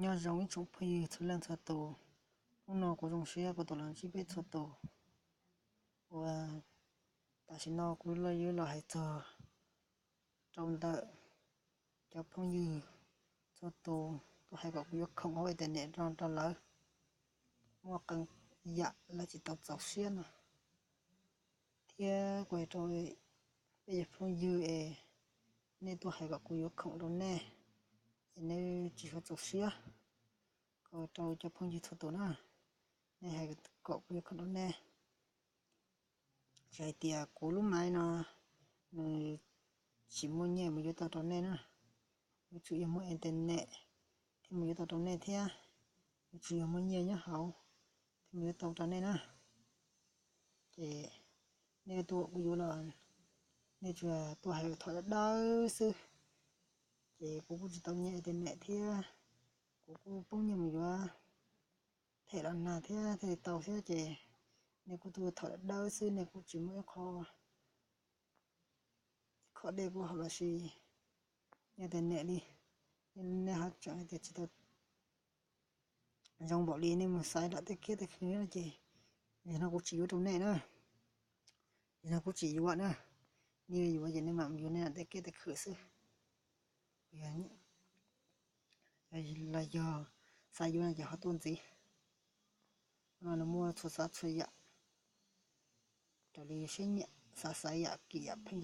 Nyob zoo ib tsoom phooj ywg txhua leej txhua tus, hnub no kuv zoo siab kuv tau los ntsib peb txhua tus. Uas tam sim no kuv los yuav los hais txog rau ntawm cov phooj ywg txhua tus tuaj hais kom kuv yuav khoom hauv internet rau lawv, muaj qee yam lawv tsis tau txaus siab no, thiab kuv hais rau peb cov phooj ywg es nej tuaj hais kom kuv yuav khoom rau nej es nej tsis txaus siab. Kuv hais rau cov phooj ywg txhua tus na, nej hais kom kuv yuav khoom rau nej, tsis hais tias kuv lub maiv no nws tsis muaj nyiaj mus yuav tau rau nej na, yuav tsum yog muaj internet thiaj mus yuav tau rau nej thiab, yuav tsum yog muaj nyiaj nyob hauv thiaj mus yuav tau rau nej na. Ces nej tuaj kuv yuav los nej tsuas tuaj hais thom dawb dawb xwb, ces kuv kuj tsis tau nyiaj internet thiab, kuv kuj poob nyiaj mus yuav them los nag thiab thiaj li tau thiab, ces nej kuj tuaj thom dawb dawb xwb, nej kuj tsis muaj ib qho khob dej kuj hauv los sis nyiaj internet li, nej ho tseem hais tias tsis tau zoo npaum li nej mus xaiv lawm tej kiab tej khw no ces yog no kuv tsis yuav rau nej na, yog no kuv tsis yuav na, nej yuav ces nej mam yuav nej tej kiab tej khw xwb, los yog xav yuav no ces ho tuaj ntxiv. No nws muaj txhua tsav txhua yam raws li siab nyiam, xav xaiv yam kim yam pheej